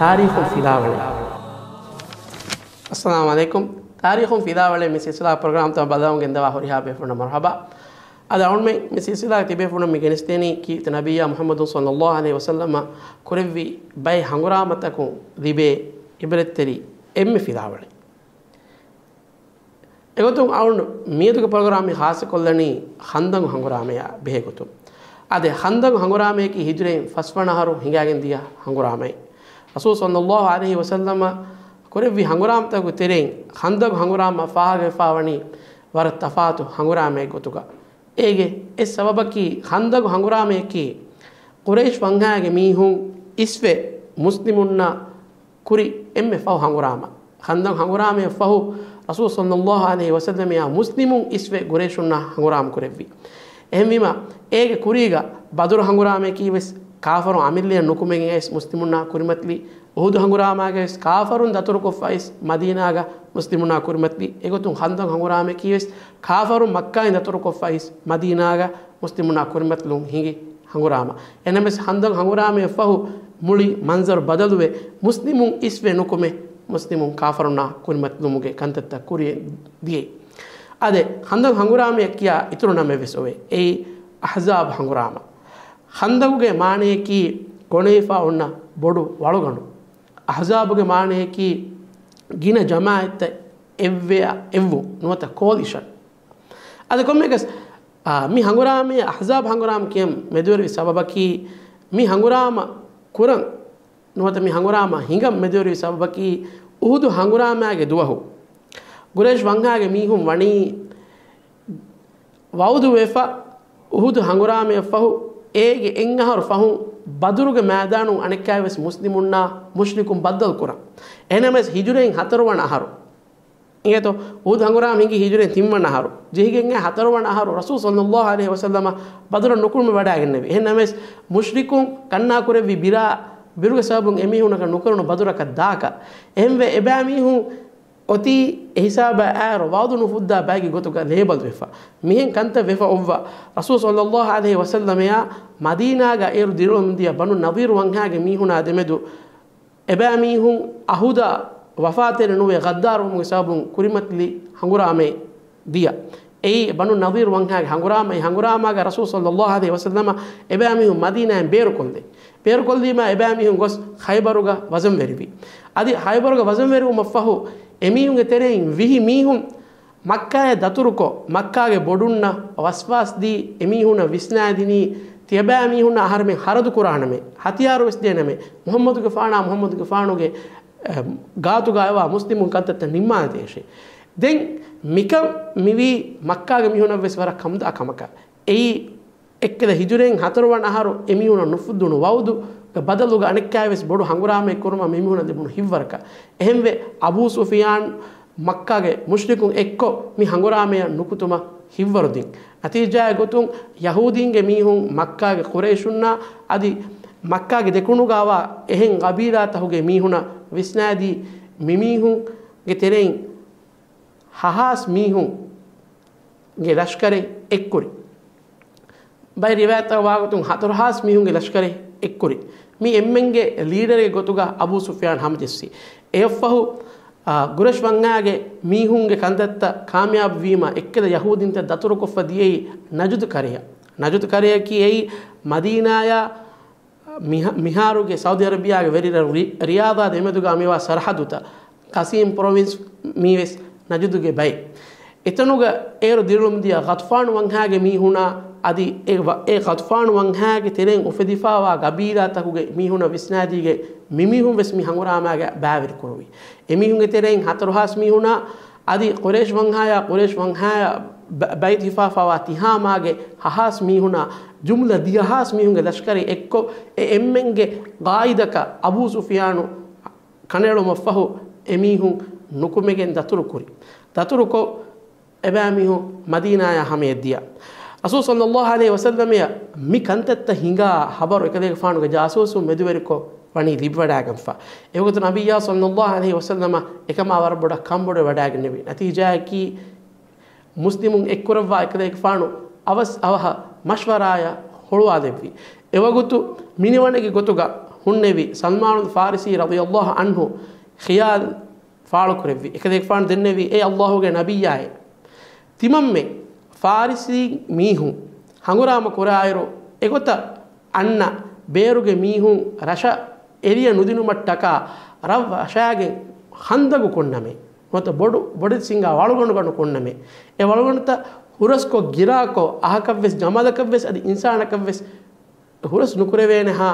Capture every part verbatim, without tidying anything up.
ތާރީޚުން ފިލާވަޅެއް. އައްސަލާމު ޢަލައިކުމް. ތާރީޚުން ފިލާވަޅެއް މި ސިލްސިލާ ޕްރޮގްރާމްތައް ބަލަމުން ގެންދަވާ ހުރިހާ ބޭފުޅުންނަށް މަރުޙަބާ. އަދި އަޅުމެން މި ސިލްސިލާގެ ތިބޭފުޅުން މި ގެނެސްދޭނީ ކީރިތި ނަބިއްޔާ މުޙައްމަދު ޞައްލައްލާހު ޢަލައިހި ވަސައްލަމަ ކުރެއްވި ބައެއް ހަނގުރާމަތަކުން ލިބޭ ޢިބްރަތްތެރި އެންމެ ފިލާވަޅެއް. އެގޮތުން އަޅުން މިއަދުގެ ޕްރޮގްރާމް މި ޚާއްޞަކޮށްލަނީ ޚަންދަގު ހަނގުރާމަޔާ ބެހޭގޮތުން. އާދެ، ޚަންދަގު ހަނގުރާމަޔަކީ ހިޖުރައިން ފަސްވަނަ އަހަރު ހިނގާގެން ދިޔަ ހަނގުރާމައެއް. ރަސޫލު ޞައްލައްލާހު ޢަލައިހި ވަސައްލަމަ ކުރެއްވި ހަނގުރާމަތަކުގެ ތެރެއިން ޚަންދަގު ހަނގުރާމަ ފާހަގަވެފާވަނީ ވަރަށް ތަފާތު ހަނގުރާމައެއް ގޮތުގަ. އޭގެ އެއް ސަބަބަކީ ޚަންދަގު ހަނގުރާމަޔަކީ ޤުރައިޝް ވަންހާގެ މީހުން އިސްވެ މުސްލިމުންނަށް ކުރި އެންމެ ފަހު ހަނގުރާމަ. ޚަންދަގު ހަނގުރާމަޔަށް ފަހު ރަސޫލު ޞައްލައްލާހު ޢަލައިހި ވަސައްލަމަޔާ މުސްލިމުން އިސްވެ ޤުރައިޝުންނާ ހަނގުރާމަ ކުރެއްވި. އެހެންވީމަ، އޭގެ ކުރީގަ ބަދުރު ހަނގުރާމަޔަކީ ވެސް ކާފަރުން އަމިއްލަޔަށް ނުކުމެގެން އައިސް މުސްލިމުންނާ ކުރިމަތިލި. އުޙުދު ހަނގުރާމާގައި ވެސް ކާފަރުން ދަތުރުކޮށްފައިސް މަދީނާގަ މުސްލިމުންނާ ކުރިމަތިލި. އެގޮތުން ޚަންދަގު ހަނގުރާމަޔަކީ ވެސް ކާފަރުން މައްކާއިން ދަތުރުކޮށްފައިސް މަދީނާގަ މުސްލިމުންނާ ކުރިމަތިލުން ހިނގި ހަނގުރާމަ. އެނަމެސް ޚަންދަގު ހަނގުރާމަޔަށް ފަހު މުޅި މަންޒަރު ބަދަލުވެ، މުސްލިމުން އިސްވެ ނުކުމެ، މުސްލިމުން ކާފަރުންނާ ކުރިމަތިލުމުގެ ކަންތައްތައް ކުރިޔަށް ދިޔައީ. އާދެ، ޚަންދަގު ހަނގުރާމަޔަށް ކިޔާ އިތުރު ނަމެއް ވެސް އޮވޭ. އެއީ އަޙްޒާބު ހަނގުރާމަ. ޚަންދަގުގެ މާނަޔަކީ ގޮނެވިފާ އޮންނަ ބޮޑު ވަޅުގަނޑު. އަޙްޒާބުގެ މާނަޔަކީ ގިނަ ޖަމާޢަތްތައް އެއްވެއަށް އެއްވުން ނުވަތަ ކޯލިޝަން. އަދި ކޮންމެއަކަސް، އާ، މި ހަނގުރާމަޔަށް އަޙްޒާބު ހަނގުރާމަ ކިޔަން މެދުވެރިވި ސަބަބަކީ، މި ހަނގުރާމަ ކުރަން ނުވަތަ މި ހަނގުރާމަ ހިނގަން މެދުވެރިވި ސަބަބަކީ، އުޙުދު ހަނގުރާމާގެ ދުވަހު ޤުރައިޝް ވަންހާގެ މީހުން ވަނީ ވަޢުދު ވެފަ، އުޙުދު ހަނގުރާމަޔަށް ފަހު އޭގެ އެއް އަހަރު ފަހުން ބަދުރުގެ މައިދާނުން އަނެއްކާވެސް މުސްލިމުންނާ މުޝްރިކުން ބައްދަލު ކުރަން. އެހެނަމެސް ހިޖުރައިން ހަތަރުވަނަ އަހަރު އިނގޭތޯ، އުޙުދު ހަނގުރާމަ ހިނގި ހިޖުރައިން ތިންވަނަ އަހަރު. ޖެހިގެން އައި ހަތަރުވަނަ އަހަރު ރަސޫލު ޞައްލައްލާހު ޢަލައިހި ވަސައްލަމަ ބަދުރަށް ނުކުޅުމެއް ވަޑައިގެންނެވި. އެހެންނަމެސް، މުޝްރިކުން ކަންނާ ކުރެއްވި ބިރާ، ބިރުގެ ސަބަބުން އެމީހުންނަކަށް ނުކުރަނު ބަދުރަކަށް ދާކަށް. އެހެންވެ، އެބައިމީހުން އޮތީ އެހިސާބަށް އައިރު ވަޢުދު ނުފުއްދާ ބައެއްގެ ގޮތުގަ ލޭބަލް ވެފަ. މިހެން ކަންތައް ވެފަ އޮއްވަ، ރަސޫލު ޞައްލައްލާހު ޢަލައިހި ވަސައްލަމަޔާ މަދީނާގަ އޭރު ދިރިއުޅުމުން ދިޔަ ބަނޫ ނަޟީރު ވަންހާގެ މީހުނާ ދެމެދު އެބައިމީހުން އަހުދާ ވަފާތެރި ނުވެ، ޣައްދާރުވުމުގެ ސަބަބުން ކުރިމަތިލި ހަނގުރާމައެއް ދިޔަ. އެއީ ބަނޫ ނަޟީރު ވަންހާގެ ހަނގުރާމަ. އެ ހަނގުރާމާގަ ރަސޫލު ޞައްލައްލާހު ޢަލައިހި ވަސައްލަމަ އެބައިމީހުން މަދީނާއިން ބޭރުކޮށްލި. ބޭރުކޮށްލީމާ، އެބައިމީހުން ގޮސް ޚައިބަރުގަ ވަޒަންވެރިވި. އަދި ޚައިބަރުގަ ވަޒަންވެރިވުމަށްފަހު، އެމީހުންގެ ތެރެއިން ވިހި މީހުން މައްކާއަށް ދަތުރުކޮށް، މައްކާގެ ބޮޑުންނަށް ވަސްވާސް ދީ، އެމީހުންނަށް ވިސްނާދިނީ، ތިޔަބައިމީހުންނަށް އަހަރެމެން ޚަރަދު ކުރާނަމޭ، ހަތިޔާރު ވެސް ދޭނަމޭ، މުޙައްމަދުގެފާނާ މުޙައްމަދުގެފާނުގެ، އެ، ގާތުގައިވާ މުސްލިމުން ކަންތައްތައް ނިންމާނެތޭށޭ. ދެން މިކަން މިވީ މައްކާގެ މީހުނަށް ވެސް ވަރަށް ކަމުދާ ކަމަކަށް. އެއީ އެއްކަލަ ހިޖުރައިން ހަތަރުވަނަ އަހަރު އެމީހުނަށް ނުފުއްދުނު ވަޢުދުގެ ބަދަލުގަ އަނެއްކާވެސް ބޮޑު ހަނގުރާމައެއް ކުރުމަށް މިމީހުނަށް ލިބުނު ހިތްވަރަކަށް. އެހެންވެ، އަބޫ ސުފިޔާން މައްކާގެ މުޝްރިކުން އެއްކޮށް މި ހަނގުރާމަޔަށް ނުކުތުމަށް ހިތްވަރުދިން. ނަތީޖާއެއް ގޮތުން ޔަހޫދީންގެ މީހުން މައްކާގެ ޤުރައިޝުންނާ އަދި މައްކާގެ ދެކުނުގައިވާ އެހެން ޤަބީލާތަކުގެ މީހުނަށް ވިސްނާދީ، މިމީހުންގެ ތެރެއިން ހަހާސް މީހުންގެ ލަޝްކަރެއް އެއްކުރި. ބައެއް ރިވާޔަތްތަކަށް ވާގޮތުން ހަތަރު ހާސް މީހުންގެ ލަޝްކަރެއް އެއްކުރި. މި އެންމެންގެ ލީޑަރެއް ގޮތުގަ އަބޫ ސުފްޔާން ހަމަޖެއްސި. އެއަށްފަހު، އާ، ޤުރައިޝް ވަންހާގެ މީހުންގެ ކަންތައްތައް ކާމިޔާބު ވީމަ، އެއްކަލަ ޔަހޫދީންތައް ދަތުރުކޮށްފަ ދިޔައީ ނަޖުދު ކަރަޔަށް. ނަޖުދު ކަރަޔަކީ އެއީ މަދީނާޔާ މިހާ-، މިހާރުގެ ސައުދީ އަރަބިޔާގެ ވެރިރަށް ރި-، ރިޔާޟާ ދެމެދުގަ މިވާ ސަރަހަދުތައް، ޤަސީމް ޕްރޮވިންސް މީވެސް ނަޖުދުގެ ބައެއް. އެތަނުގަ އޭރު ދިރިއުޅުމުން ދިޔަ ޣަޠްފާނު ވަންހާގެ މީހުނާ އަދި އެ ވަ-، އެ ޣަޠްފާނު ވަންހާގެ ތެރެއިން އުފެދިފާވާ ޤަބީލާތަކުގެ މީހުނަށް ވިސްނާދީގެ މިމީހުން ވެސް މި ހަނގުރާމާގަ ބައިވެރި ކުރުވި. އެމީހުންގެ ތެރެއިން ހަތަރު ހާސް މީހުނާ އަދި ޤުރައިޝް ވަންހާޔާ، ޤުރައިޝް ވަންހާޔާ ބަ-، ބައިތިފާފާވާ ތިހާމާގެ ހަހާސް މީހުނާ ޖުމްލަ ދިހަ ހާސް މީހުންގެ ލަޝްކަރެއް އެއްކޮށް، އެ އެންމެންގެ ގާއިދަކަށް އަބޫ ސުފްޔާނު ކަނެޅުމަށްފަހު، އެމީހުން ނުކުމެގެން ދަތުރުކުރި. ދަތުރުކޮށް، އެބައިމީހުން މަދީނާޔާ ހަމަޔަށްދިޔަ. ރަސޫލު ޞައްލައްލާހު ޢަލައިހި ވަސައްލަމަޔަށް މި ކަންތައްތައް ހިނގާ ޚަބަރު އެކަލޭގެފާނުގެ ޖާސޫސުން މެދުވެރިކޮށް ވަނީ ލިބިވަޑައިގެންފަ. އެވަގުތު ނަބިއްޔާ ޞައްލައްލާހު ޢަލައިހި ވަސައްލަމަ އެކަމާ ވަރަށް ބޮޑަށް ކަންބޮޑުވެވަޑައިގެންނެވި. ނަތީޖާއަކީ، މުސްލިމުން އެއްކުރައްވާ އެކަލޭގެފާނު އަވަސް އަވަހަށް މަޝްވަރާޔަށް ހުޅުވާލެއްވި. އެވަގުތު މިނިވަނެގެ ގޮތުގަ ހުންނެވި ސަލްމާނުލް ފާރިސީ ރަޟިޔަﷲ ޢަންހު ޚިޔާލު ފާޅުކުރެއްވި. އެކަލޭގެފާނު ދެންނެވީ، އޭ ﷲގެ ނަބިއްޔާއޭ! ތިމަންމެ ފާރިސީ މީހުން ހަނގުރާމަ ކުރާއިރު، އެގޮތަށް އަންނަ ބޭރުގެ މީހުން ރަށަށް އެރިޔަ ނުދިނުމަށްޓަކާ ރަށް ވަށާގެން ހަންދަގު ކޮންނަމޭ. ނުވަތަ ބޮޑު، ބޮޑެތި ސިނގާ ވަޅުގަނޑު ގަނޑު ކޮންނަމޭ. އެ ވަޅުގަނޑުތައް ހުރަސްކޮށް ގިރާކޮށް، އަހަކަށްވެސް ޖަމަލަކަށްވެސް އަދި އިންސާނަކަށްވެސް ހުރަސް ނުކުރެވޭނެހާ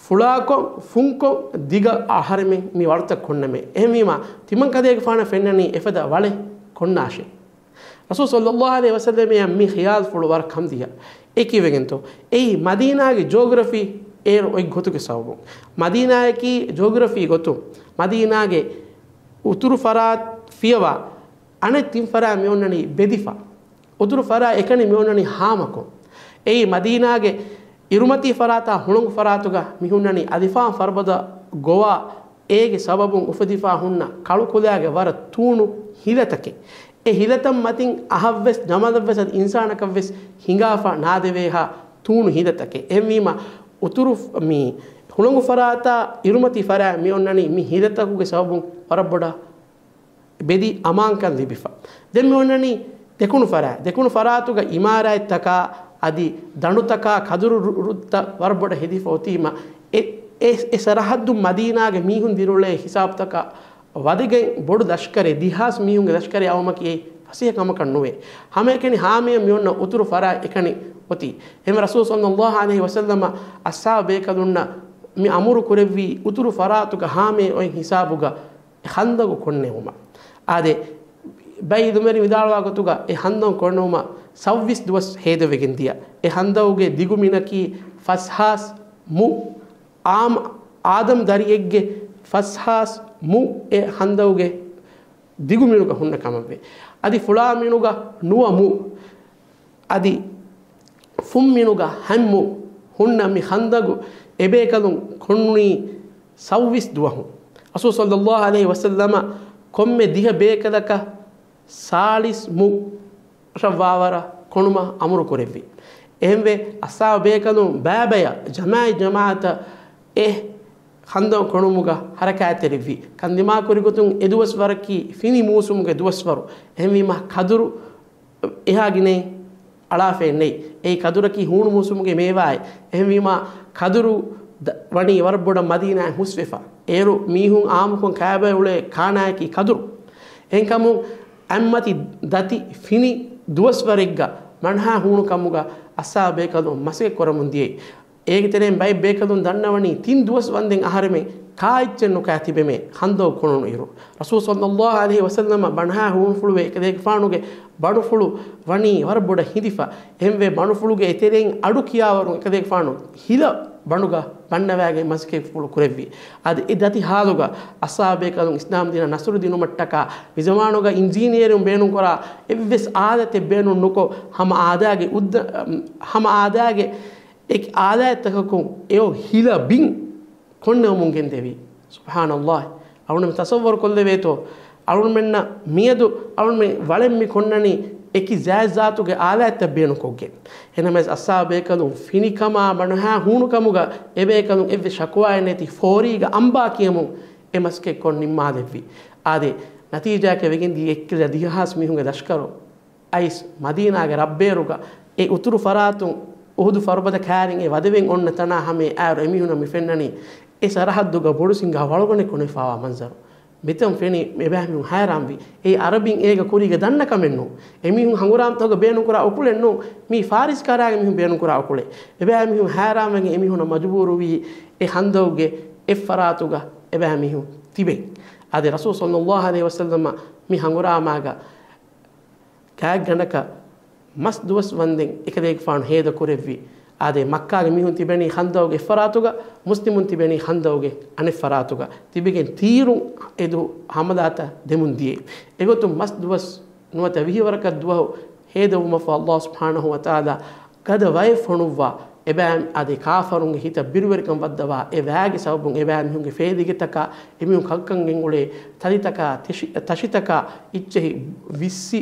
ފުޅާކޮށް، ފުންކޮށް، ދިގަ އަހަރެމެން މި ވަޅުތައް ކޮންނަމޭ. އެހެންވީމާ، ތިމަން ކަލޭގެފާނަށް ފެންނަނީ އެފަދަ ވަޅެއް ކޮންނާށޭ. ރަސޫލު ޞައްލަﷲ ޢަލައިހި ވަސައްލަމައަށް މި ޚިޔާލުފުޅު ވަރަށް ކަންދިޔަ. އެ ކީއްވެގެންތޯ؟ އެއީ މަދީނާގެ ޖޯގްރަފީ އޭރު އޮތް ގޮތުގެ ސަބަބުން. މަދީނާއަކީ ޖޯގްރަފީ ގޮތުން މަދީނާގެ އުތުރު ފަރާތް ފިޔަވާ، އަނެއް ތިން ފަރާތް މި އޮންނަނީ ބެދިފަ. އުތުރު ފަރާތް އެކަނި މި އޮންނަނީ ހާމަކޮށް. އެއީ މަދީނާގެ އިރުމަތީ ފަރާތާ ހުޅަނގު ފަރާތުގަ މި ހުންނަނީ އަލިފާން ފަރުބަދަ ގޮވާ އޭގެ ސަބަބުން އުފެދިފާ ހުންނަ ކަޅުކުލައިގެ ވަރަށް ތޫނު ހިލަތަކެއް. އެ ހިލަތައް މަތިން އަހަށްވެސް ޖަމަލަށްވެސް އަދި އިންސާނަކަށްވެސް ހިނގާފަ ނާދެވޭހާ ތޫނު ހިލަތަކެއް. އެހެންވީމަ އުތުރު މި ހުޅަނގު ފަރާތާ އިރުމަތި ފަރާތް މި އޮންނަނީ މި ހިލަތަކުގެ ސަބަބުން ވަރަށް ބޮޑަށް ބެދި އަމާންކަން ލިބިފަ. ދެން މި އޮންނަނީ ދެކުނު ފަރާތް. ދެކުނު ފަރާތުގަ އިމާރާތްތަކާ އަދި ދަނޑުތަކާ ކަދުރު ރު-، ރުއްތައް ވަރަށް ބޮޑަށް ހެދިފަ އޮތީމަ، އެ، އެ، އެ ސަރަހައްދު މަދީނާގެ މީހުން ދިރިއުޅޭ ހިސާބުތަކަށް ވަދެގެން ބޮޑު ލަޝްކަރެއް، ދިހާސް މީހުންގެ ލަޝްކަރެއް އައުމަކީ އެއީ ފަސޭހަ ކަމަކަށް ނުވޭ. ހަމައެކަނި ހާމަޔަށް މި އޮންނަ އުތުރު ފަރާތް އެކަނި އޮތީ. އެހެން ރަސޫލު ޞައްލަﷲ ޢަލައިހި ވަސައްލަމަ އަޞްޙާބު ބޭކަލުންނަށް މި އަމުރު ކުރެއްވީ އުތުރު ފަރާތުގަ ހާމަޔަށް އޮތް ހިސާބުގަ އެ ހަންދަގު ކޮންނެވުމަށް. އާދެ، ބައި އިލްމުވެރިން ވިދާޅުވާ ގޮތުގަ އެ ހަންދަގު ކޮންނެވުމަށް ސައްވީސް ދުވަސް ހޭދަވެގެން ދިޔަ. އެ ހަންދަގުގެ ދިގު މިނަކީ ފަސްހާސް މު. އާމް އާދަމް ދަރިއެއްގެ ފަސްހާސް މު އެ ހަންދަގުގެ ދިގު މިނުގަ ހުންނަ ކަމަށްވޭ. އަދި ފުޅާ މިނުގަ ނުވަ މު. އަދި ފުންމިނުގަ ހަތް މު ހުންނަ މި ހަންދަގު އެބޭކަލުން ކޮންނީ ސައްވީސް ދުވަހުން. ރަސޫލު ޞައްލަﷲ ޢަލައިހި ވަސައްލަމަ ކޮންމެ ދިހަ ބޭކަލަކަށް ސާޅީސް މު ށަށް ވާވަރަށް ކޮނުމަށް އަމުރު ކުރެއްވި. އެހެންވެ، އަޞްޙާބު ބޭކަލުން ބައިބަޔަށް ޖަމާޢަތް ޖަމާޢަތަށް އެ ހަންދަގު ކޮނުމުގަ ހަރަކާތްތެރިވި. ކަންދިމާކުރި ގޮތުން އެ ދުވަސްވަރަކީ ފިނި މޫސުމުގެ ދުވަސްވަރު. އެހެންވީމަ ކަދުރު އެހާ ގިނައިން އަޅާފައެއް ނެތް. އެއީ ކަދުރަކީ ހޫނު މޫސުމުގެ މޭވާއެއް. އެހެންވީމާ ކަދުރު ދަ-، ވަނީ ވަރަށް ބޮޑަށް މަދީނާއިން ހުސްވެފަ. އޭރު މީހުން އާއްމުކޮށް ކާބައި އުޅޭ ކާނާއަކީ ކަދުރު. އެހެންކަމުން އަތްމަތި ދަތި ފިނި ދުވަސްވަރެއްގަ މަންހާ ހޫނު ކަމުގަ އަޞްޙާބު ބޭކަލުން މަސައްކަތް ކުރަމުން ދިޔައީ. އޭގެ ތެރެއިން ބައެއް ބޭކަލުން ދަންނަވަނީ ތިން ދުވަސް ވަންދެން އަހަރެމެން ކާއެއްޗެއް ނުކާ ތިބެމޭ ހަންދަގު ކޮނުނު އިރު. ރަސޫލު ޞައްލަﷲ ޢަލައިހި ވަސައްލަމަ ބަންހާ ހޫނުފުޅުވެ އެކަލޭގެފާނުގެ ބަނޑުފުޅު ވަނީ ވަރަށް ބޮޑަށް ހިނދިފަ. އެހެންވެ ބަނޑުފުޅުގެ އެތެރެއިން އަޑު ކިޔާވަރުން އެކަލޭގެފާނު ހިލަ ބަނޑުގަ ބަންނަވައިގެން މަސައްކަތްފުޅު ކުރެއްވި. އަދި އެ ދަތި ހާލުގަ އަޞްޙާބު ބޭކަލުން އިސްލާމް ދީނަށް ނަޞްރު ދިނުމަށްޓަކާ މިޒަމާނުގަ އިންޖީނިއަރުން ބޭނުންކުރާ އެއްވެސް އާލަތެއް ބޭނުން ނުކޮށް ހަމަ އާދައިގެ އުއްދަ-، ހަމަ އާދައިގެ އެކި އާލާތްތަކަކުން އެއޮ ހިލަ ބިން ކޮންނެވުމުން ގެންދެވީ. ސުބްޙާނަﷲ. އަޅުން މި ތަޞައްވަރު ކޮށްލެވޭތޯ؟ އަޅުންމެންނަށް މިއަދު އަޅުންމެ ވަޅެއް މި ކޮންނަނީ އެކި ޒާތްޒާތުގެ އާލާތްތައް ބޭނުންކޮށްގެން. އެހެނަމަވެސް އަޞްޙާބު ބޭކަލުން ފިނިކަމާ ބަންހާ ހޫނުކަމުގަ އެބޭކަލުން އެއްވެސް ޝަކުވާއެއް ނެތި ފޯރީގަ އަނބާ ކިޔަމުން އެ މަސައްކަތް ކޮށް ނިންމާލެއްވި. އާދެ، ނަތީޖާއަކަށް ވެގެން ދިޔަ އެއްކިލަ ދިހަ ހާސް މީހުންގެ ލަޝްކަރު އައިސް މަދީނާގެ ރަށްބޭރުގަ އެ އުތުރު ފަރާތުން އުހުދު ފަރުބަދަ ކާރިން އެ ވަދެވެން އޮންނަ ތަނާ ހަމަ އައިރު އެމީހުނަށް މި ފެންނަނީ އެ ސަރަހައްދުގަ ބޮޑު ސިނގާ ވަޅުގަނޑެއް ކޮނެފާވާ މަންޒަރު. މިތަން ފެނި އެބައިމީހުން ހައިރާންވި. އެއީ އަރަބިން އޭގަ ކުރީގެ ދަންނަ ކަމެއް ނޫން. އެމީހުން ހަނގުރާމަތަކުގަ ބޭނުންކުރާ އުކުޅެއް ނޫން. މީ ފާރިސް ކަރާގެ މީހުން ބޭނުންކުރާ އުކުޅެއް. އެބައިމީހުން ހައިރާންވެގެން އެމީހުންނަށް މަޖުބޫރުވީ އެ ހަންދަގުގެ އެއްފަރާތުގަ އެބައިމީހުން ތިބެން. އާދެ، ރަސޫލު ޞައްލައްލާހު ޢަލައިހި ވަސައްލަމަ މި ހަނގުރާމާގަ ގާތްގަނޑަކަށް މަސް ދުވަސް ވަންދެން އެކަލޭގެފާނު ހޭދަ ކުރެއްވި. އާދެ، މައްކާގެ މީހުން ތިބެނީ ހަންދަގުގެ އެއްފަރާތުގަ، މުސްލިމުން ތިބެނީ ހަންދަގުގެ އަނެއްފަރާތުގަ. ތިބެގެން ތީރުން އެދު ހަމަލާތައް ދެމުން ދިޔައީ. އެގޮތުން މަސް ދުވަސް ނުވަތަ ވިހި ވަރަކަށް ދުވަހު ހޭދަވުމަށްފަހު ﷲ ސުބްޙާނަހޫ ވަތަޢާލާ ގަދަ ވައެއް ފޮނުއްވާ، އެބައި އަދި ކާފަރުންގެ ހިތަށް ބިރުވެރިކަން ވައްދަވާ، އެ ވައިގެ ސަބަބުން އެބައިމީހުންގެ ފޭލިގެތަކާ، އެމީހުން ކަންކަން ގެންގުޅޭ ތަލިތަކާ، ތެށި-، ތަށިތަކާ އިއްޗެހި ވިއްސި،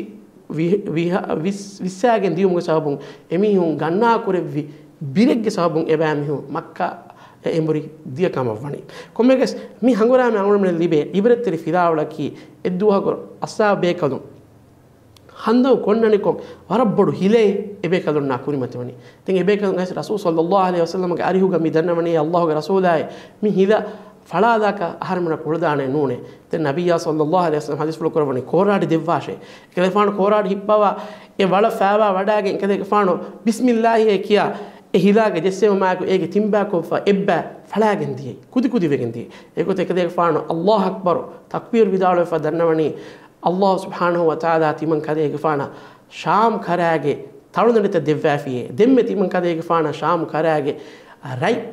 ވި-، ވިހަ-، ވިސް-، ވިއްސާގެން ދިޔުމުގެ ސަބަބުން އެމީހުން ގަންނާ ކުރެއްވި ބިރެއްގެ ސަބަބުން އެބައިމީހުން މައްކާ އެ އެނބުރި ދިޔަ ކަމަށްވަނީ. ކޮންމެއަކަސް މި ހަނގުރާމަ އަޅުގަނޑުމެން ލިބޭ އިބްރަތްތެރި ފިލާވަޅަކީ، އެއްދުވަހަކު އަސްހާބު ބޭކަލުން ހަނދަވަ ކޮންނަނިކޮށް ވަރަށް ބޮޑު ހިލައެއް އެބޭކަލުންނާ ކުރިމަތިވަނީ. ދެން އެބޭކަލުން އައިސް ރަސޫލު ޞައްލައްލާހު ޢަލައިހި ވަސައްލަމަގެ އަރިހުގަ މި ދަންނަވަނީ ﷲގެ ރަސޫލާއޭ، މި ހިލަ ފަޅާލާކަށް އަހަރެމެންނަށް ކުޅަދާނެ ނޫނޭ. ދެން ނަބިއްޔާ ޞައްލައްލާހު ޢަލައިހި ވަސައްލަމަ ޙަދީޘްފުޅު ކުރައްވަނީ ކޯރާޑި ދެއްވާށޭ. އެކަލޭގެފާނު ކޯރާޑި ހިއްޕަވާ އެ ވަޅަށް ފައިވާ ވަޑާގެން އެކަލޭގެފާނު ބިސްމިއްލާހިއޭ ކިޔާ އެ ހިލާގެ ޖެއްސެވުމާއެކު އޭގެ ތިންބާކޮށްފަ އެއްބައި ފަޅާގެން ދިޔައީ، ކުދިކުދިވެގެން ދިޔައީ. އެގޮތަށް އެކަލޭގެފާނު ﷲ އަކްބަރު ތަކްބީރު ވިދާޅުވެފަ ދަންނަވަނީ، ﷲ ސުބްޙާނަހޫ ވަތަޢާލާ ތިމަން ކަލޭގެފާނަށް ޝާމް ކަރާގެ ތަޅުދަނޑިތައް ދެއްވާފިޔޭ. ދެންމެ ތިމަން ކަލޭގެފާނަށް ޝާމް ކަރާގެ ރަތް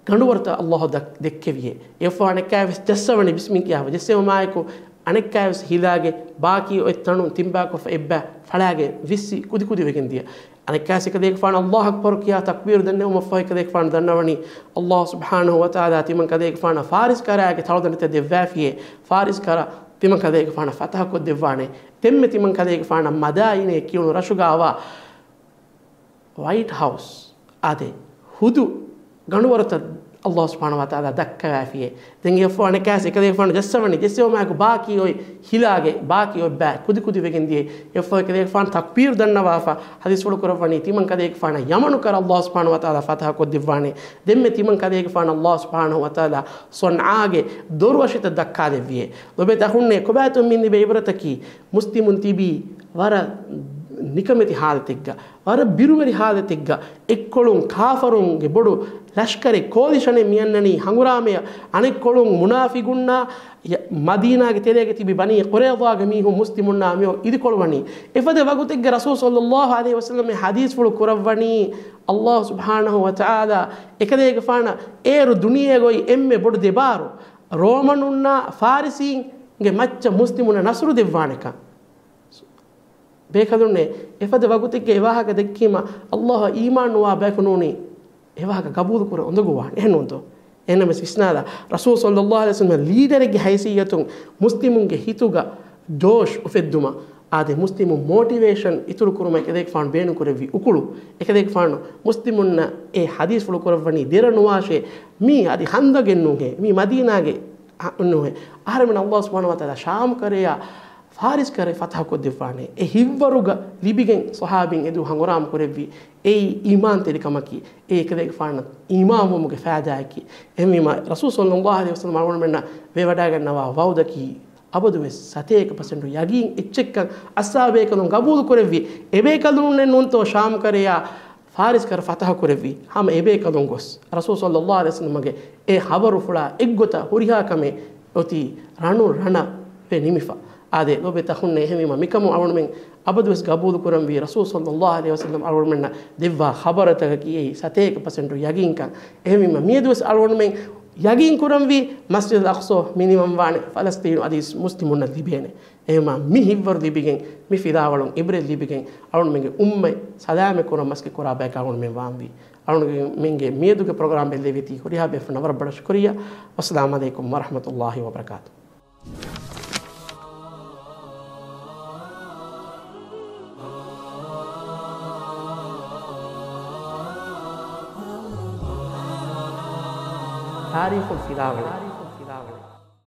ގަނޑުވަރުތައް ﷲ ދައް-، ދެއްކެވިޔޭ. އެއަށްފަހު އަނެއްކާވެސް ޖައްސަވަނީ ބިސްމިން ކިޔާފަ ޖެއްސެވުމާއެކު، އަނެއްކާވެސް ހިލާގެ ބާކީ އޮތް ތަނުން ތިންބާކޮށްފަ އެއްބައި ފަޅާގެ ވިއްސި ކުދިކުދިވެގެން ދިޔަ. އަނެއްކާވެސް އެކަލޭގެފާނު ﷲ އަކްބަރު ކިޔާ ތަކްބީރު ދަންނެވުމަށްފަހު އެކަލޭގެފާނު ދަންނަވަނީ، ﷲ ސުބްޙާނަހޫ ވަތަޢާލާ ތިމަން ކަލޭގެފާނަށް ފާރިސް ކަރާގެ ތަޅުދަނޑިތައް ދެއްވާފިޔޭ. ފާރިސް ކަރަ ތިމަން ކަލޭގެފާނަށް ފަތަޙަކޮށްދެއްވާނެ. ދެންމެ ތިމަން ކަލޭގެފާނަށް މަދާއިނޭ ކިޔުނު ރަށުގަ އަވާ ވައިޓް ހައުސް އާދެ، ހުދު ގަނޑުވަރުތައް ﷲ ސުބްޙާނަހޫ ވަތަޢާލާ ދައްކަވާފިޔޭ. ދެން އެއަށްފަހު އަނެއްކާވެސް އެކަލޭގެފާނު ޖައްސަވަނީ ޖެއްސެވުމާއެކު ބާކީ އޮތް ހިލާގެ ބާކީ އޮތް ބައި ކުދިކުދިވެގެން ދިޔައީ. އެއަށްފަހު އެކަލޭގެފާނު ތަކްބީރު ދަންނަވާފަ ޙަދީޘްފުޅު ކުރައްވަނީ ތިމަން ކަލޭގެފާނަށް ޔަމަނު ކަރަ ﷲ ސުބްޙާނަހޫ ވަތަޢާލާ ފަތަޙަކޮށްދެއްވާނެ. ދެންމެ ތިމަން ކަލޭގެފާނަށް ﷲ ސުބްޙާނަހޫ ވަތަޢާލާ ޞަންޢާގެ ދޮރުއަށިތައް ދައްކާލެއްވިޔޭ. ލޯބިވެތި އަޚުންނޭ، ކޮބާތޯ މި ލިބޭ އިބްރަތަކީ؟ މުސްލިމުން ތިބީ ވަރަށް ނިކަމެތި ޙާލަތެއްގަ، ވަރަށް ބިރުވެރި ޙާލަތެއްގަ، އެއްކޮޅުން ކާފަރުންގެ ބޮޑު ލަޝްކަރެއް، ކޯލިޝަނެއް މިއަންނަނީ ހަނގުރާމަޔަށް. އަނެއްކޮޅުން މުނާފިގުންނާ ޔަ-، މަދީނާގެ ތެރޭގަ ތިބި ބަނީ ޤުރައިޟާގެ މީހުން މުސްލިމުންނާ މިއޮ އިދިކޮޅުވަނީ. އެފަދަ ވަގުތެއްގަ ރަސޫލު ޞައްލައްލާހު ޢަލައިހި ވަސައްލަމް ޙަދީޘްފުޅު ކުރައްވަނީ، ﷲ ސުބްޙާނަހޫ ވަތަޢާލާ އެކަލޭގެފާނަށް އޭރު ދުނިޔޭގައި އެންމެ ބޮޑު ދެބާރު ރޯމަނުންނާ ފާރިސީންގެ މައްޗަށް މުސްލިމުންނަށް ނަޞްރު ދެއްވާނެކަން. ބޭކަލުންނޭ، އެފަދަ ވަގުތެއްގަ އެ ވާހަކަ ދެއްކީމަ، ﷲ އަށް އީމާން ނުވާ ބަޔަކު ނޫނީ އެ ވާހަކަ ގަބޫލު ކުރަން އުނދަގޫވާނެ. އެހެންނޫންތޯ؟ އެހެންނަމަވެސް ވިސްނާލާ، ރަސޫލު ޞައްލައްލާހު ޢަލައިހި ވަސައްލަމަ ލީޑަރެއްގެ ހައިސިއްޔަތުން މުސްލިމުންގެ ހިތުގަ ޖޯޝް އުފެއްދުމަށް، އާދެ، މުސްލިމުން މޯޓިވޭޝަން އިތުރު ކުރުމަށް އެކަލޭގެފާނު ބޭނުން ކުރެއްވި އުކުޅު، އެކަލޭގެފާނު މުސްލިމުންނަށް އެ ޙަދީޘްފުޅު ކުރައްވަނީ ދެރަ ނުވާށޭ، މީ އަދި ޚަންދަޤެއް ނޫންހޭ، މީ މަދީނާގެ އަ، ނޫންހޭ. އަހަރެމެން ﷲ ސުބްޙާނަހޫ ވަތަޢާލާ ޝާމް ކަރަޔާ ފާރިސް ކަރަ ފަތަޙަކޮށްދެއްވާނެ. އެ ހިތްވަރުގަ ލިބިގެން ޞަޙާބީން އެދު ހަނގުރާމަ ކުރެއްވި އެއީ އީމާންތެރިކަމަކީ، އެ އެކަލޭގެފާނަށް އީމާންވުމުގެ ފައިދާއަކީ. އެހެންވީމަ، ރަސޫލު ޞައްލައްލާހު ޢަލައިހި ވަސައްލަމަ އަޅުގަނޑުމެންނަށް ވެވަޑައިގަންނަވާ ވަޢުދަކީ، އަބަދުވެސް ސަތޭކަ ޕަސެންޓު ޔަގީން އެއްޗެއްކަން އައްސާބޭކަލުން ގަބޫލު ކުރެއްވި. އެބޭކަލުންނެއް ނޫންތޯ ޝާމް ކަރަޔާ ފާރިސް ކަރަ ފަތަޙަ ކުރެއްވީ؟ ހަމަ އެބޭކަލުން ގޮސް، ރަސޫލު ޞައްލައްލާހު ޢަލައިހި ވަސައްލަމަގެ އެ ޚަބަރުފުޅާ އެއްގޮތަށް ހުރިހާ ކަމެއް އޮތީ ރަނު ރަނަށް ވެ ނިމިފަ. އާދެ، ލޯބިވެތި އަޚުންނޭ، އެހެންވީމަ މިކަމުން އަޅުގަނޑުމެން އަބަދުވެސް ގަބޫލު ކުރަންވީ ރަސޫލު ޞައްލައްލާހު ޢަލައިހި ވަސައްލަމަ އަޅުގަނޑުމެންނަށް ދެއްވާ ޚަބަރުތަކަކީ އެއީ ސަތޭކަ ޕަސެންޓު ޔަގީންކަން. އެހެންވީމަ މިއަދުވެސް އަޅުގަނޑުމެން ޔަގީން ކުރަންވީ މަސްޖިދުލް އަޤްޞާ މި ނިމަންވާނެ ފަލަސްޠީނު އަދި މުސްލިމުންނަށް ލިބޭނެ. އެހެންވީމަ މި ހިތްވަރު ލިބިގެން، މި ފިލާވަޅުން އިބްރަތް ލިބިގެން، އަޅުގަނޑުމެންގެ އުއްމަތް ސަލާމަތް ކުރަން މަސައްކަތް ކުރާ ބަޔަކަށް އަޅުގަނޑުމެން ވާންވީ. އަޅުގަނޑުމެންގެ މިއަދުގެ ޕްރޮގްރާމް ބެއްލެވިތީ ހުރިހާ ބޭފުޅުންނަށް ވަރަށް ބޮޑަށް ޝުކުރިއްޔާ. ވައްސަލާމް ޢަލައިކުމް ވަރަޙްމަތުﷲ ވަބަރަކާތު. ތާރީޚު ފިލާވަޅެއް.